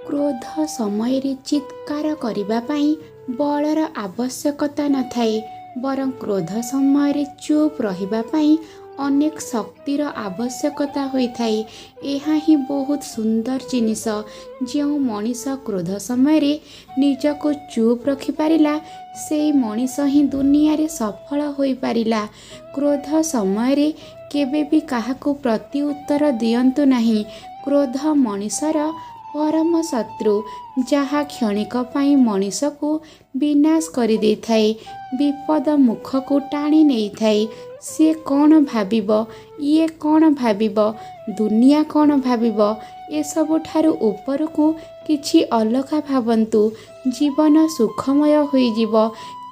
କ୍ରୋଧ ସମୟରେ ଚିତ୍କାର କରିବା ପାଇଁ ବଳର ଆବଶ୍ୟକତା ନଥାଏ, ବରଂ କ୍ରୋଧ ସମୟରେ ଚୁପ୍ ରହିବା ପାଇଁ ଅନେକ ଶକ୍ତିର ଆବଶ୍ୟକତା ହୋଇଥାଏ। ଏହା ହିଁ ବହୁତ ସୁନ୍ଦର ଜିନିଷ। ଯେଉଁ ମଣିଷ କ୍ରୋଧ ସମୟରେ ନିଜକୁ ଚୁପ୍ ରଖିପାରିଲା, ସେଇ ମଣିଷ ହିଁ ଦୁନିଆରେ ସଫଳ ହୋଇପାରିଲା। କ୍ରୋଧ ସମୟରେ କେବେ ବି କାହାକୁ ପ୍ରତି ଉତ୍ତର ଦିଅନ୍ତୁ ନାହିଁ। କ୍ରୋଧ ମଣିଷର ପରମ ଶତ୍ରୁ, ଯାହା କ୍ଷଣିକ ପାଇଁ ମଣିଷକୁ ବିନାଶ କରିଦେଇଥାଏ, ବିପଦ ମୁଖକୁ ଟାଣି ନେଇଥାଏ। ସିଏ କ'ଣ ଭାବିବ, ଇଏ କ'ଣ ଭାବିବ, ଦୁନିଆ କ'ଣ ଭାବିବ, ଏସବୁଠାରୁ ଉପରକୁ କିଛି ଅଲଗା ଭାବନ୍ତୁ, ଜୀବନ ସୁଖମୟ ହୋଇଯିବ।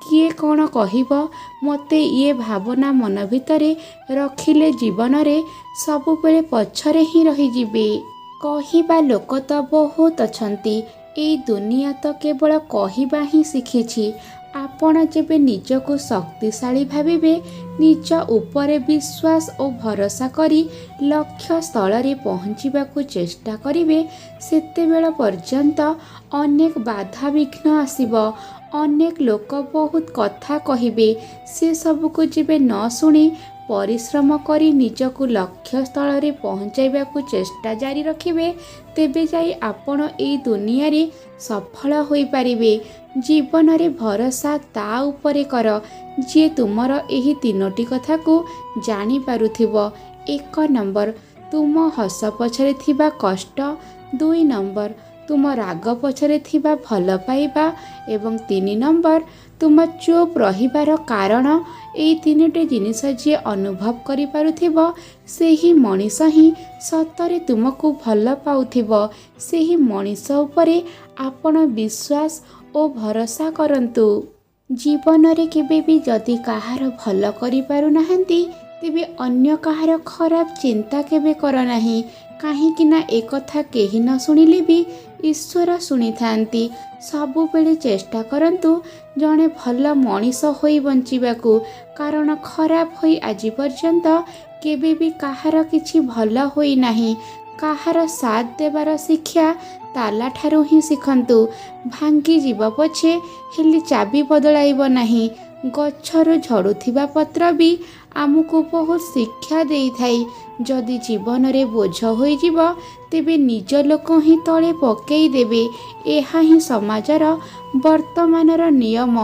କିଏ କ'ଣ କହିବ ମୋତେ, ଇଏ ଭାବନା ମନ ଭିତରେ ରଖିଲେ ଜୀବନରେ ସବୁବେଳେ ପଛରେ ହିଁ ରହିଯିବେ। କହିବା ଲୋକ ତ ବହୁତ ଅଛନ୍ତି, ଏଇ ଦୁନିଆ ତ କେବଳ କହିବା ହିଁ ଶିଖିଛି। ଆପଣ ଯେବେ ନିଜକୁ ଶକ୍ତିଶାଳୀ ଭାବିବେ, ନିଜ ଉପରେ ବିଶ୍ୱାସ ଓ ଭରସା କରି ଲକ୍ଷ୍ୟସ୍ଥଳରେ ପହଞ୍ଚିବାକୁ ଚେଷ୍ଟା କରିବେ, ସେତେବେଳ ପର୍ଯ୍ୟନ୍ତ ଅନେକ ବାଧାବିଘ୍ନ ଆସିବ, ଅନେକ ଲୋକ ବହୁତ କଥା କହିବେ। ସେସବୁକୁ ଯେବେ ନ ଶୁଣି ପରିଶ୍ରମ କରି ନିଜକୁ ଲକ୍ଷ୍ୟସ୍ଥଳରେ ପହଞ୍ଚାଇବାକୁ ଚେଷ୍ଟା ଜାରି ରଖିବେ, ତେବେ ଯାଇ ଆପଣ ଏଇ ଦୁନିଆରେ ସଫଳ ହୋଇପାରିବେ। ଜୀବନରେ ଭରସା ତା ଉପରେ କର, ଯିଏ ତୁମର ଏହି ତିନୋଟି କଥାକୁ ଜାଣିପାରୁଥିବ। 1 ନମ୍ବର, ତୁମ ହସ ପଛରେ ଥିବା କଷ୍ଟ। 2 ନମ୍ବର, ତୁମ ରାଗ ପଛରେ ଥିବା ଭଲ ପାଇବା ଏବଂ 3 ନମ୍ବର, ତୁମ ଚୁପ୍ ରହିବାର କାରଣ। ଏଇ ତିନୋଟି ଜିନିଷ ଯିଏ ଅନୁଭବ କରିପାରୁଥିବ, ସେହି ମଣିଷ ହିଁ ସତରେ ତୁମକୁ ଭଲ ପାଉଥିବ। ସେହି ମଣିଷ ଉପରେ ଆପଣ ବିଶ୍ୱାସ ଓ ଭରସା କରନ୍ତୁ। ଜୀବନରେ କେବେ ବି ଯଦି କାହାର ଭଲ କରିପାରୁନାହାନ୍ତି, ତେବେ ଅନ୍ୟ କାହାର ଖରାପ ଚିନ୍ତା କେବେ କର ନାହିଁ, କାହିଁକି ନା ଏକଥା କେହି ନ ଶୁଣିଲେ ବି ଈଶ୍ୱର ଶୁଣିଥାନ୍ତି। ସବୁବେଳେ ଚେଷ୍ଟା କରନ୍ତୁ ଜଣେ ଭଲ ମଣିଷ ହୋଇ ବଞ୍ଚିବାକୁ, କାରଣ ଖରାପ ହୋଇ ଆଜି ପର୍ଯ୍ୟନ୍ତ କେବେ ବି କାହାର କିଛି ଭଲ ହୋଇନାହିଁ। କାହାର ସାଥ ଦେବାର ଶିକ୍ଷା ତାଲାଠାରୁ ହିଁ ଶିଖନ୍ତୁ। ଭାଙ୍ଗିଯିବ ପଛେ, ହେଲେ ଚାବି ବଦଳାଇବ ନାହିଁ। ଗଛରୁ ଝଡ଼ୁଥିବା ପତ୍ର ବି ଆମକୁ ବହୁତ ଶିକ୍ଷା ଦେଇଥାଏ। ଯଦି ଜୀବନରେ ବୋଝ ହୋଇଯିବ, ତେବେ ନିଜ ଲୋକ ହିଁ ତଳେ ପକେଇ ଦେବେ। ଏହା ହିଁ ସମାଜର ବର୍ତ୍ତମାନର ନିୟମ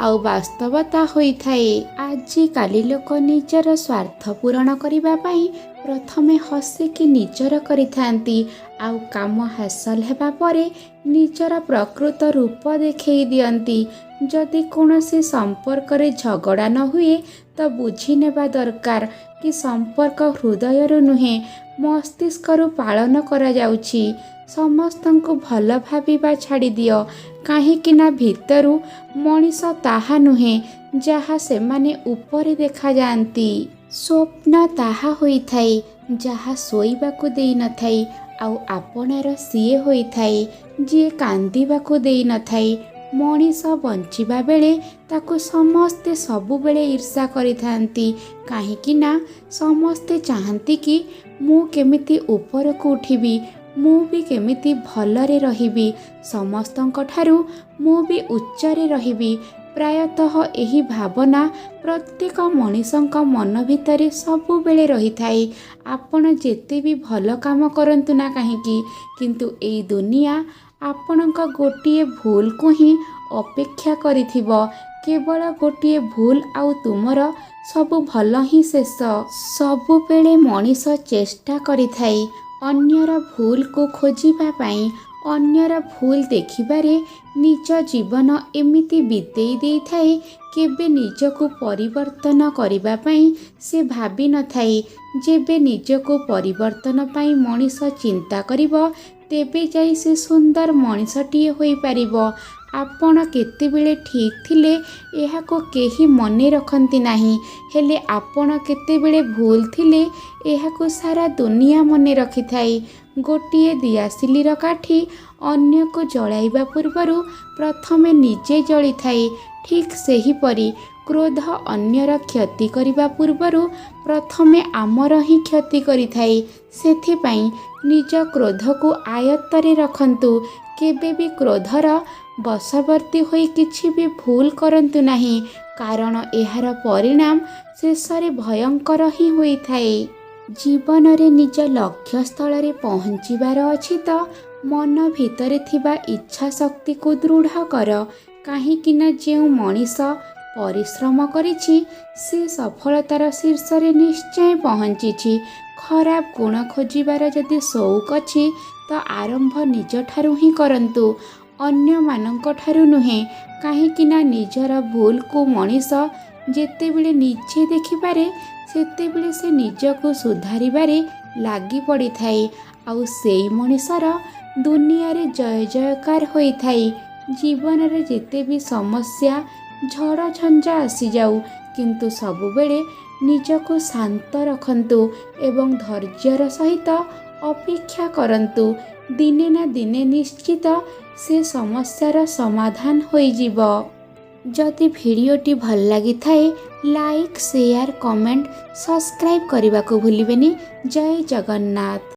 ଆଉ ବାସ୍ତବତା ହୋଇଥାଏ। ଆଜିକାଲି ଲୋକ ନିଜର ସ୍ୱାର୍ଥ ପୂରଣ କରିବା ପାଇଁ ପ୍ରଥମେ ହସିକି ନିଜର କରିଥାନ୍ତି, ଆଉ କାମ ହାସଲ ହେବା ପରେ ନିଜର ପ୍ରକୃତ ରୂପ ଦେଖେଇ ଦିଅନ୍ତି। ଯଦି କୌଣସି ସମ୍ପର୍କରେ ଝଗଡ଼ା ନ ହୁଏ, ତ ବୁଝିନେବା ଦରକାର କି ସମ୍ପର୍କ ହୃଦୟରୁ ନୁହେଁ, ମସ୍ତିଷ୍କରୁ ପାଳନ କରାଯାଉଛି। ସମସ୍ତଙ୍କୁ ଭଲ ଭାବିବା ଛାଡ଼ିଦିଅ, କାହିଁକି ନା ଭିତରୁ ମଣିଷ ତାହା ନୁହେଁ ଯାହା ସେମାନେ ଉପରେ ଦେଖାଯାଆନ୍ତି। ସ୍ୱପ୍ନ ତାହା ହୋଇଥାଏ ଯାହା ଶୋଇବାକୁ ଦେଇନଥାଏ, ଆଉ ଆପଣାର ସିଏ ହୋଇଥାଏ ଯିଏ କାନ୍ଦିବାକୁ ଦେଇନଥାଏ। ମଣିଷ ବଞ୍ଚିବା ବେଳେ ତାକୁ ସମସ୍ତେ ସବୁବେଳେ ଈର୍ଷା କରିଥାନ୍ତି, କାହିଁକି ନା ସମସ୍ତେ ଚାହାନ୍ତି କି ମୁଁ କେମିତି ଉପରକୁ ଉଠିବି, ମୁଁ ବି କେମିତି ଭଲରେ ରହିବି, ସମସ୍ତଙ୍କ ଠାରୁ ମୁଁ ବି ଉଚ୍ଚରେ ରହିବି। ପ୍ରାୟତଃ ଏହି ଭାବନା ପ୍ରତ୍ୟେକ ମଣିଷଙ୍କ ମନ ଭିତରେ ସବୁବେଳେ ରହିଥାଏ। ଆପଣ ଯେତେ ବି ଭଲ କାମ କରନ୍ତୁ ନା କାହିଁକି, କିନ୍ତୁ ଏଇ ଦୁନିଆ ଆପଣଙ୍କ ଗୋଟିଏ ଭୁଲକୁ ହିଁ ଅପେକ୍ଷା କରିଥିବ। କେବଳ ଗୋଟିଏ ଭୁଲ, ଆଉ ତୁମର ସବୁ ଭଲ ହିଁ ଶେଷ। ସବୁବେଳେ ମଣିଷ ଚେଷ୍ଟା କରିଥାଏ ଅନ୍ୟର ଭୁଲକୁ ଖୋଜିବା ପାଇଁ। ଅନ୍ୟର ଭୁଲ ଦେଖିବାରେ ନିଜ ଜୀବନ ଏମିତି ବିତେଇ ଦେଇଥାଏ, କେବେ ନିଜକୁ ପରିବର୍ତ୍ତନ କରିବା ପାଇଁ ସେ ଭାବିନଥାଏ। ଯେବେ ନିଜକୁ ପରିବର୍ତ୍ତନ ପାଇଁ ମଣିଷ ଚିନ୍ତା କରିବ, ତେବେ ଯାଇ ସେ ସୁନ୍ଦର ମଣିଷଟିଏ ହୋଇପାରିବ। ଆପଣ କେତେବେଳେ ଠିକ୍ ଥିଲେ ଏହାକୁ କେହି ମନେ ରଖନ୍ତି ନାହିଁ, ହେଲେ ଆପଣ କେତେବେଳେ ଭୁଲ ଥିଲେ ଏହାକୁ ସାରା ଦୁନିଆ ମନେ ରଖିଥାଏ। ଗୋଟିଏ ଦିଆସିଲିର କାଠି ଅନ୍ୟକୁ ଜଳାଇବା ପୂର୍ବରୁ ପ୍ରଥମେ ନିଜେ ଜଳିଥାଏ। ଠିକ୍ ସେହିପରି କ୍ରୋଧ ଅନ୍ୟର କ୍ଷତି କରିବା ପୂର୍ବରୁ ପ୍ରଥମେ ଆମର ହିଁ କ୍ଷତି କରିଥାଏ। ସେଥିପାଇଁ ନିଜ କ୍ରୋଧକୁ ଆୟତ୍ତରେ ରଖନ୍ତୁ। କେବେ ବି କ୍ରୋଧର ବଶବର୍ତ୍ତୀ ହୋଇ କିଛି ବି ଭୁଲ କରନ୍ତୁ ନାହିଁ, କାରଣ ଏହାର ପରିଣାମ ଶେଷରେ ଭୟଙ୍କର ହିଁ ହୋଇଥାଏ। ଜୀବନରେ ନିଜ ଲକ୍ଷ୍ୟସ୍ଥଳରେ ପହଞ୍ଚିବାର ଅଛି ତ ମନ ଭିତରେ ଥିବା ଇଚ୍ଛା ଶକ୍ତିକୁ ଦୃଢ଼ କର, କାହିଁକିନା ଯେଉଁ ମଣିଷ ପରିଶ୍ରମ କରିଛି ସେ ସଫଳତାର ଶୀର୍ଷରେ ନିଶ୍ଚୟ ପହଞ୍ଚିଛି। ଖରାପ ଗୁଣ ଖୋଜିବାର ଯଦି ସଉକ ଅଛି ତ ଆରମ୍ଭ ନିଜଠାରୁ ହିଁ କରନ୍ତୁ, ଅନ୍ୟମାନଙ୍କଠାରୁ ନୁହେଁ, କାହିଁକିନା ନିଜର ଭୁଲକୁ ମଣିଷ ଯେତେବେଳେ ନିଜେ ଦେଖିପାରେ ସେତେବେଳେ ସେ ନିଜକୁ ସୁଧାରିବାରେ ଲାଗି ପଡ଼ିଥାଏ, ଆଉ ସେଇ ମଣିଷର ଦୁନିଆରେ ଜୟ ଜୟକାର ହୋଇଥାଏ। ଜୀବନରେ ଯେତେ ବି ସମସ୍ୟା ଝଡ଼ ଝଞ୍ଜା ଆସିଯାଉ, କିନ୍ତୁ ସବୁବେଳେ ନିଜକୁ ଶାନ୍ତ ରଖନ୍ତୁ ଏବଂ ଧୈର୍ଯ୍ୟର ସହିତ ଅପେକ୍ଷା କରନ୍ତୁ। ଦିନେ ନା ଦିନେ ନିଶ୍ଚିତ ସେ ସମସ୍ୟାର ସମାଧାନ ହୋଇଯିବ। ଯଦି ଭିଡ଼ିଓଟି ଭଲ ଲାଗିଥାଏ, ଲାଇକ୍, ସେୟାର, କମେଣ୍ଟ, ସବସ୍କ୍ରାଇବ୍ କରିବାକୁ ଭୁଲିବେନି। ଜୟ ଜଗନ୍ନାଥ।